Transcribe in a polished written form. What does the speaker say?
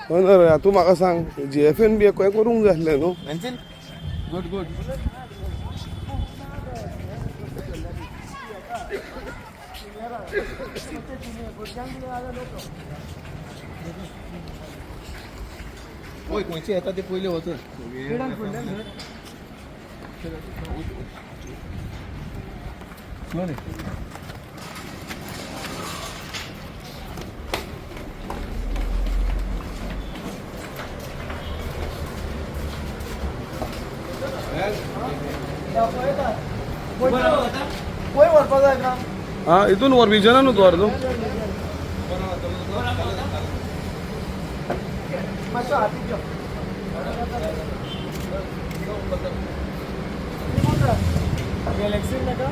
हय ना रे, तूं म्हाका सांग, जीएफएन बी हें करूंक जाय आसलें न्हू. Good good. पळय खंयची येता ते पयले वचत. खंय व्हरपा जाय का? हा, हितून व्हर, विजनानूच व्हर न्हू. मातसो हातीक घेव. गॅलेक्सी नाका.